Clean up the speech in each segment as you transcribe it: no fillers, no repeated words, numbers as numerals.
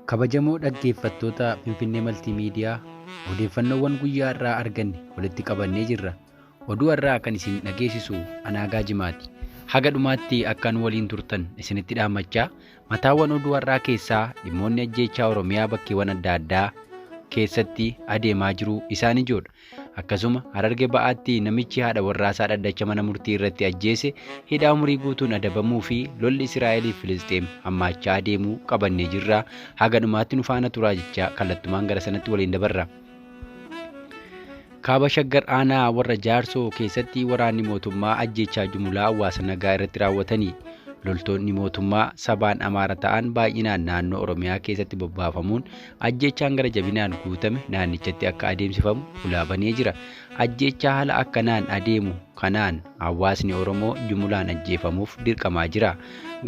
Kabajamoo dhaggeeffattoota Finfinnee Maltiimiidiyaa, odeeffannoowwan guyyaa irraa arganne walitti qabannee jirra. Oduu har'aa kan isin dhageessisu Anaagaa Jimaati. Haga dhumaatti akka nu waliin turtan isinitti dhaammachaa, mataawwan oduu har'aa keessaa dhimmoonni ajjeechaa Oromiyaa bakkeewwan adda addaa keessatti adeemaa jiru isaan ijoodha. Akkasuma Hararge Ba'aatti namichi haadha warraasaa dhaddacha mana murtii irratti ajjeese hidhaa umurii guutuun adabamuu fi lolli Israa'elii fi Filisxeem hammaachaa adeemuu qabannee jirra. Haga dhumaatti nu faana turaa jechaa kallattumaan gara sanatti waliin dabarra. Kaaba Shaggar Aanaa warra Jaarsoo keessatti waraanni mootummaa ajjeechaa jumlaa hawaasa nagaa irratti raawwatanii. Loltoonni mootummaa sabaan Amaara ta'an baay'inaan naannoo Oromiyaa keessatti bobbaafamuun ajjeechaan gara jabinaan guutame naannichatti akka adeemsifamu ulaa banee jira. Ajjeechaa haala akkanaan adeemu kanaan hawaasni Oromoo jumulaan ajjeefamuuf dirqamaa jira.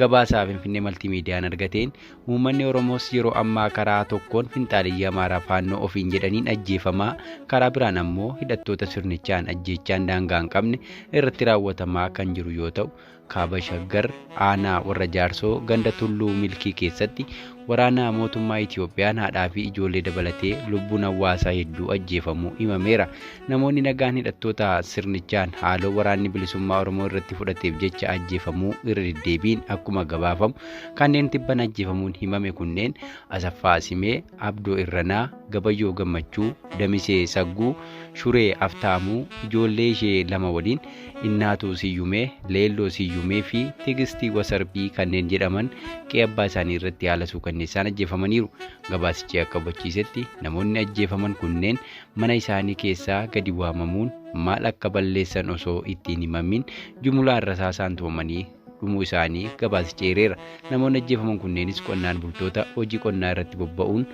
Gabaasaa Finfinnee Maltiimiidiyaan argateen uummanni Oromoos yeroo ammaa karaa tokkoon finxaaliyyii Amaaraa Faannoo ofiin jedhaniin ajjeefamaa, karaa biraan ammoo hidhattoota sirnichaan ajjeechaan daangaa hin qabne irratti raawwatamaa kan jiru yoo ta'u, Kaaba Shaggar Aanaa warra Jaarsoo ganda Tulluu Milkii keessatti waraana mootummaa Itiyoophiyaan haadhaa fi ijoollee dabalatee lubbuun hawaasaa hedduu ajjeefamuu himameera. Namoonni nagaan hidhattoota sirnichaan haaloo waraanni bilisummaa Oromoo irratti fudhateef jecha ajjeefamuu irra deddeebiin akkuma gabaafamu, kanneen tibban ajjeefamuun himame kunneen Asaffaa Simee, Abdoo Irranaa, Gabayyoo Gammachuu, Damisee Sagguu, Shuree Aftaamuu, ijoollee ishee lama waliin Innaatuu Siyyumee, Leelloo Siyyumee fi Tigistii Wasarbii kanneen jedhaman qe'ee abbaa isaanii irratti haala suukanneessaan ajjeefamaniiru. Gabaasichi akka hubachiisetti namoonni ajjeefaman kunneen mana isaanii keessaa gadi waamamuun maal akka balleessan osoo ittiin himamin jumulaan rasaasaan tumamanii dhumuu isaanii gabaasichi eereera. Namoonni ajjeefaman kunneenis qonnaan bultoota hojii qonnaa irratti bobba'uun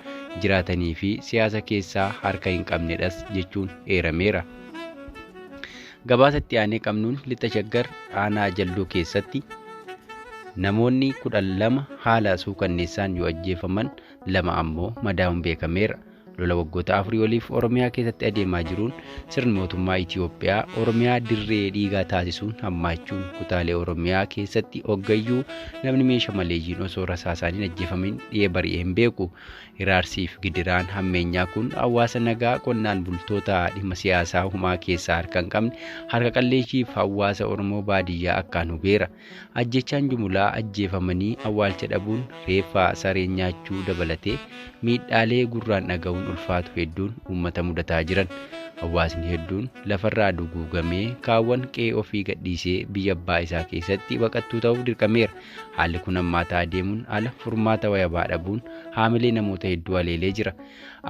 jiraatanii fi siyaasa keessaa harka hin qabnedhas jechuun eerameera. Gabaasa itti aanee qabnuun Lixa Shaggar Aanaa Jalduu keessatti namoonni 12 haala suukanneessaan yoo ajjeefaman, 2 ammoo madaa'uun beekameera. Lola waggoota 4 oliif Oromiyaa keessatti adeemaa jiruun sirni mootummaa Itiyoophiyaa Oromiyaa dirree dhiigaa taasisuun hammaachuun kutaalee Oromiyaa keessatti hoggayyuu namni meeshaa maleeyyiin osoo rasaasaan hin ajjeefamin dhi'ee bari'ee hin beeku. Hiraarsiif gidiraan hammeenyaa kun hawaasa nagaa qonnaan bultoota dhimma siyaasaa humaa keessaa harka hin qabne harka qalleeyyiif hawaasa Oromoo baadiyyaa akkaan hubeera. Ajjechaan jumulaa ajjeefamanii awwaalcha dhabuun reeffa sareen nyaachuu dabalatee miidhaalee gurraan dhaga'uun ulfaatu hedduun uummata mudataa jiran. Hawaasni hedduun lafarraa duguugamee kaawwan qe'ee ofii gadhiisee biyya abbaa isaa keessatti baqattuu ta'uuf dirqameera. Haalli kun hammaataa adeemuun ala furmaata wayabaa dhabuun haamilee namoota hedduu haleelee jira.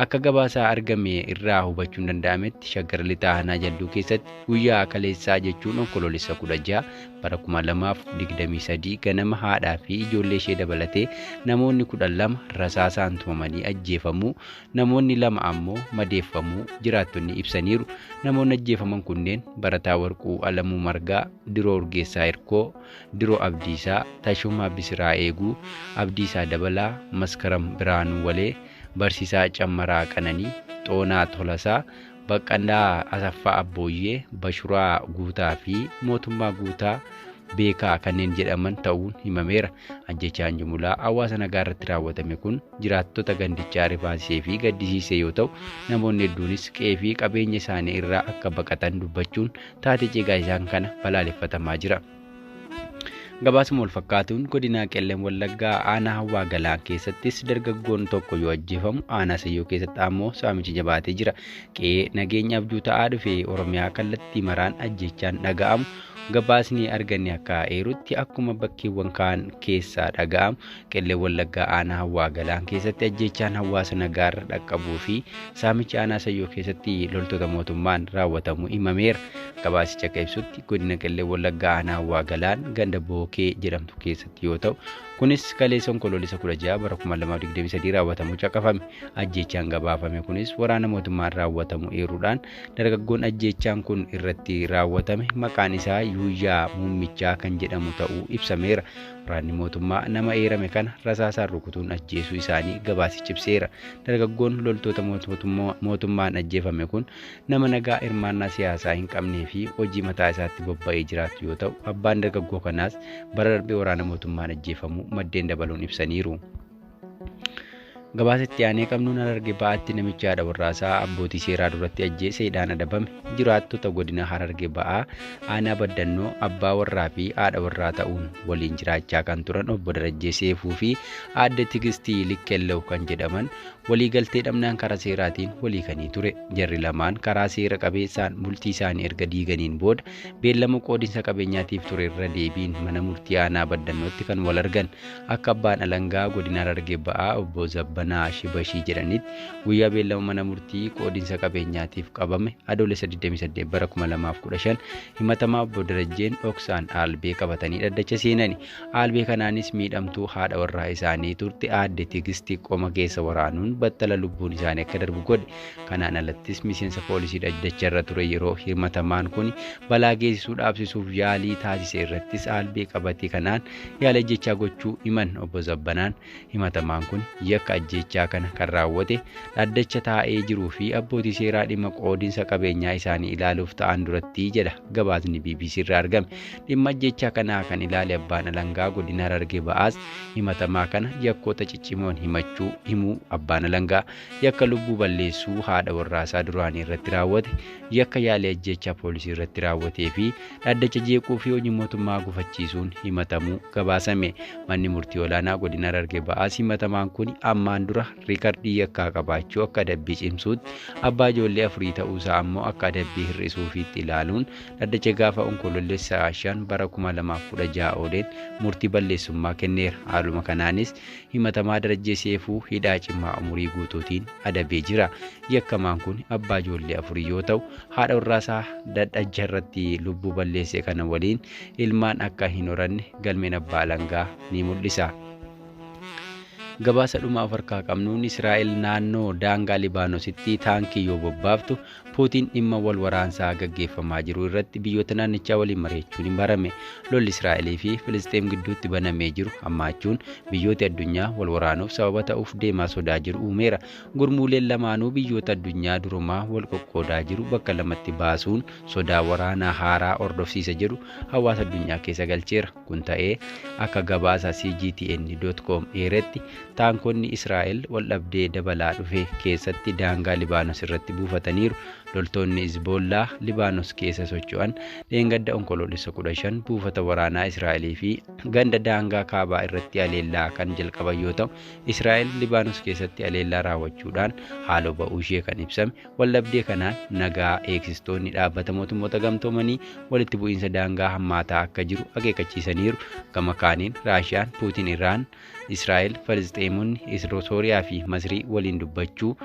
Akka gabaasaa argame irraa hubachuun danda'ametti Shaggar Lixaa Aanaa Jalduu keessatti guyyaa kaleessaa jechuun Onkoloolessa 16 bara 2023 ganama haadhaa fi ijoollee ishee dabalatee namoonni 12 rasaasaan tumamanii ajjeefamuu, namoonni 2 ammoo madeeffamuu jiraattonni ibsaniiru. Namoonni ajjeefaman kunneen Barataa Warquu Alamuu Margaa, Diroo Urgeessaa Hirkoo, Diroo Abdiisaa, Tashumaa Bisiraa Eeguu, Abdiisaa Dabalaa, Maskaram Biraanuu Walee, Barsiisaa Cammaraa Qananii, Xoonaa Tolasaa, Baqqalaa Asaffaa Abbooyyee, Bashuraa Guutaa fi Mootummaa Guutaa Beekaa kanneen jedhaman ta'uun himameera. Ajjechaan jumulaa hawaasa nagaa irratti raawwatame kun jiraattota gandichaa rifaasisee fi gaddisiisee yoo ta'u, namoonni hedduunis qe'ee fi qabeenya isaanii irraa akka baqatan dubbachuun taatee ceegaa isaan kana balaaleffatamaa jira. Gabaasuma wal fakkaatuun godina Qellem Wallaggaa aanaa Hawwaa Galaan keessattis dargaggoon tokko yoo ajjeefamu, aanaa Sayyoo keessatti ammoo saamichi jabaatee jira. Qe'ee nageenya abjuu ta'aa dhufe Oromiyaa kallattii maraan ajjechaan dhaga'amu gabaasni arganne akka eerutti akkuma bakkeewwan kaan keessaa dhaga'amu Qellem Wallaggaa aanaa Hawwaa Galaan keessatti ajjechaan hawaasa nagaarra dhaqqabuu fi saamichi aanaa Sayyoo keessatti loltoota mootummaan raawwatamu himameera. Gabaasichi akka ibsutti godina Qellem Wallaggaa aanaa Hawwaa Galaan ganda Bookee jedhamtu keessatti yoo ta'u, kunis kaleessa Onkoloolessa 16 bara 2023 raawwatamuu caqafame. Ajjechaan gabaafame kunis waraana mootummaan raawwatamu eeruudhaan dargaggoon ajjechaan kun irratti raawwatame maqaan isaa Yuuyyaa Muummichaa kan jedhamu ta'uu ibsameera. Waraanni mootummaa nama eerame kana rasaasaan rukutuun ajjeesuu isaanii gabaasichi ibseera. Dargaggoon loltoota mootummaan ajjeefame kun nama nagaa hirmaannaa siyaasaa hin qabnee fi hojii mataa isaatti bobba'ee jiraatu yoo ta'u, abbaan dargaggoo kanaas bara darbee waraana mootummaan ajjeefamuu maddeen dabaluun ibsaniiru. Gabaasa itti aanee qabnuun Harargee Ba'aatti namicha haadha warraasaa abbootii seeraa duratti ajjeeseedhaan adabame. Jiraattota godina Harargee Ba'aa aanaa Baddannoo abbaa warraa fi haadha warraa ta'uun waliin jiraachaa kan turan obbo Darajjee Seefuu fi aadde Tigistii Likkellew kan jedhaman waliigaltee dhabnaan karaa seeraatiin walii kanii ture. Jarri lamaan karaa seera qabeessaan bultii isaanii erga diiganiin booda beellama qoodinsa qabeenyaatiif ture irra deebiin mana murtii aanaa Baddannootti kan wal argan. Akka abbaan alangaa godina Harargee Ba'aa obbo Zabbanaa Shibashii jedhanitti guyyaa beellama mana murtii qoodinsa qabeenyaatiif qabame Adoolessa 28 bara 2015 himatamaa obbo Darajjeen dhoksaan aalbee qabatanii dhaddacha seenani. Aalbee kanaanis miidhamtuu haadha warraa isaanii turte aadde Tigistii qoma keessa waraanuun battala lubbuun isaanii akka darbu godhe. Kanaan alattis miseensa poolisii dhaddacha irra ture yeroo himatamaan kun balaa geessisuu dhaabsisuuf yaalii taasise irrattis aalbee qabate kanaan yaala ajjechaa gochuu himan obbo Zabbanaan. Himatamaan kun yakka ajjechaa kana kan raawwate dhaddacha taa'ee jiruu fi abbootii seeraa dhimma qoodinsa qabeenyaa isaanii ilaaluuf ta'an duratti jedha gabaasni BBC irraa argame. Dhimma ajjechaa kanaa kan ilaale abbaan alangaa godina Harargee Ba'aas himatamaa kana yakkoota ciccimoon himachuu himuu abbaan alangaa yakka lubbuu balleessuu haadha warraasaa duraanii irratti raawwate, yakka yaalii ajjechaa poolisii irratti raawwatee fi dhaddacha jeequu fi hojii mootummaa gufachiisuun himatamuu gabaasame. Manni murtii olaanaa godina Harargee Ba'aas himatamaan kun ammaan dura riikardii yakkaa qabaachuu akka adabbii cimsuutti abbaa ijoollee afurii ta'uusaa ammoo akka adabbii hir'isuufiitti ilaaluun dhaddacha gaafa Onkoloolessa 5 bara 2016 ooleen murtii balleessummaa kenneera. Haaluma kanaanis himatamaa Darajjee Seefuu hidhaa cimaa umurii guutuutiin adabee jira. Yakkamaan kun abbaa ijoollee afurii yoo ta'u haadha warraasaa dhaddacha irratti lubbuu balleesse kana waliin ilmaan akka hin horanne galmeen abbaa alangaa ni mul'isa. Gabaasa dhumaa of harkaa qabnuun Israa'el naannoo daangaa Libaanoositti taankii yoo bobbaaftu Puutiin dhimma wal waraansaa gaggeeffamaa jiru irratti biyyoota naannichaa waliin mari'achuun hin barame. Lolli Israa'elii fi Filisxeem gidduutti banamee jiru hammaachuun biyyoota addunyaa wal waraanuuf sababa ta'uuf deemaa sodaa jiru uumeera. Gurmuuleen lamaanuu biyyoota addunyaa durumaa wal qoqqoodaa jiru bakka lamatti baasuun sodaa waraanaa haaraa hordofsiisa jedhu hawaasa addunyaa keessa galcheera. Kun ta'ee akka gabaasa CGTN.com eeretti taankonni Israa'el waldhabdee dabalaa dhufe keessatti daangaa Libaanos irratti buufataniiru. Loltoonni Hizboollaa Libaanos keessa socho'an dheengadda Onkoloolessa 15 buufata waraanaa Israa'elii fi ganda daangaa kaabaa irratti haleellaa kan jalqaban yoo ta'u, Israa'el Libaanos keessatti haleellaa raawwachuudhaan haaloo ba'uu ishee kan ibsame. Waldhabdee kanaan nagaa eegsistoonni dhaabbata mootummoota gamtoomanii walitti bu'iinsa daangaa hammaataa akka jiru akeekkachiisaniiru. Gama kaaniin Raashiyaan, Puutiin Iraan, Israa'el, Filisxeemonni, Sooriyaa fi Masrii waliin dubbachuu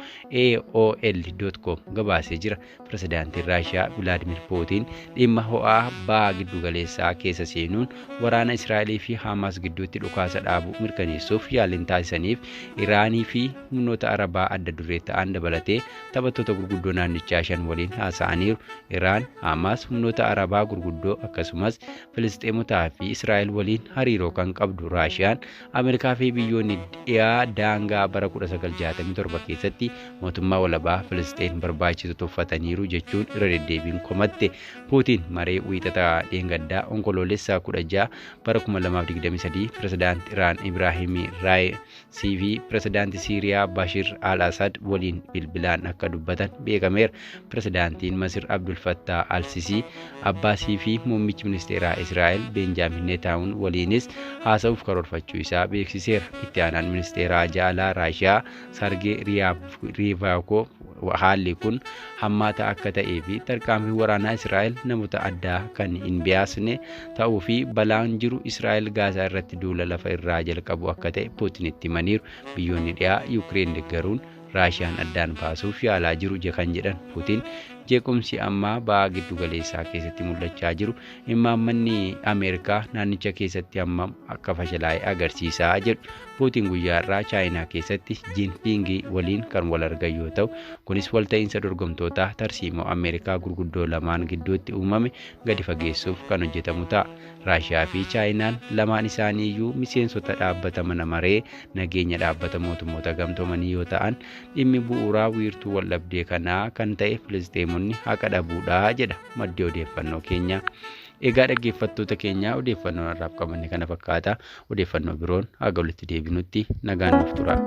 AOL.com gabaasee jira. Pirezidaantiin Raashiyaa Vilaadimir Puutiin dhimma ho'aa baha giddugaleessaa keessa seenuun waraana Israa'elii fi Haamaas gidduutti dhukaasa dhaabuu mirkaneessuuf yaaliin taasisaniif Iraanii fi humnoota Arabaa adda duree ta'an dabalatee taphattoota gurguddoo naannichaa shan waliin haasa'aniiru. Iraan, Haamaas, humnoota Arabaa gurguddoo akkasumas Filisxeemotaa fi Israa'el waliin hariiroo kan qabdu Raashiyaan Ameerikaa fi biyyoonni dhiyaa daangaa bara 1967 keessatti mootummaa walabaa Filisxeen barbaachisu tuffataniiru jechuun irra deddeebiin komatte. Puutiin maree wiixataa dheengaddaa Onkoloolessa 16 bara 2023 pirezidaanti Iraan Ibraahim Raayisii fi pirezidaanti Siiriyaa Bashir al-Assad waliin bilbilaan akka dubbatan beekameera. Pirezidaantiin Masir Abdul Fattah al-Sisii, Abbaasii fi muummichi ministeeraa Israa'el Benjaamin Netanyahuun waliinis haasa'uuf karoorfachuu isaa beeksiseera. Itti aanaan ministeeraa jaalaa Raashiyaa Sargee Riivaakoo haalli kun hammaataa akka ta'ee fi tarkaanfii waraanaa Israa'el namoota addaa kan hin biyaasne ta'uu fi balaan jiru Israa'el Gaazaa irratti duula lafa irraa jalqabu akka ta'e Puutinitti himaniiru. Biyyoonni dhiyaa Yuukireen deeggaruun Raashiyaan addaan baasuuf yaalaa jiru kan jedhan Puutiin jeequmsi ammaa baha giddugaleessaa keessatti mul'achaa jiru imaammanni Ameerikaa naannicha keessatti hammam akka fashalaa'e agarsiisaa jedhu. Puutiin guyyaa irraa Chaayinaa keessatti Jinping waliin kan wal argan yoo ta'u, kunis walta'iinsa dorgomtoota tarsiimoo Ameerikaa gurguddoo lamaan gidduutti uumame gadi fageessuuf kan hojjetamu ta'a. Raashiyaa fi Chaayinaan lamaan isaanii iyyuu miseensota dhaabbata mana maree nageenya dhaabbata mootummoota gamtoomanii yoo ta'an, dhimmi bu'uuraa wiirtuu waldhabdee kanaa kan ta'e Filisxeemonni haqa dhabuudha jedha maddi odeeffannoo keenya. Egaa dhaggeeffattoota keenya odeeffannoo har'aaf qabanne kana fakkaata. Odeeffannoo biroon haga walitti deebinutti nagaan nuuf tura.